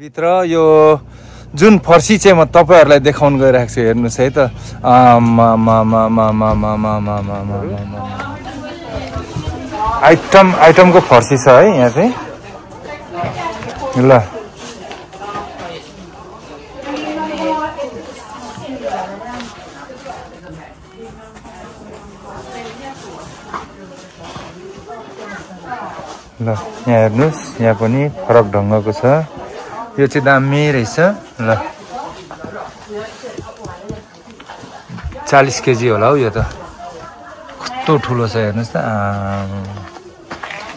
भित्र यो जुन फर्सी चाहिँ म तपाईहरुलाई देखाउन गइरहेको छु हेर्नुस् है त आइटमको फर्सी छ है यहाँ चाहिँ ल ल यहाँ हेर्नुस् यहाँ पनि फरक ढंगको छ यो चाहिँ दामी रहेछ ल 40 केजी होला हौ यो त कस्तो ठुलो छ हेर्नुस् त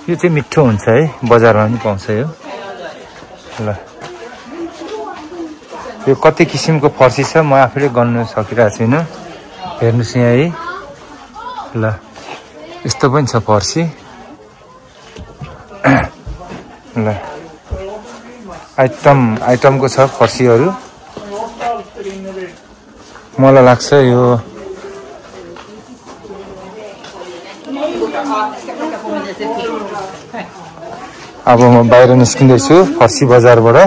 यो चाहिँ मिठो हुन्छ है बजारमा पनि पाउँछ यो ल यो कति किसिमको फर्सी छ म आफैले गन्न सकिरहेको छैन हेर्नुस् यहाँ है ल यस्तो पनि छ फर्सी ल आइटमको छ फर्सीहरु मलाई लाग्छ यो अब म बाहिर निस्किँदै छु फर्सी बजारबाट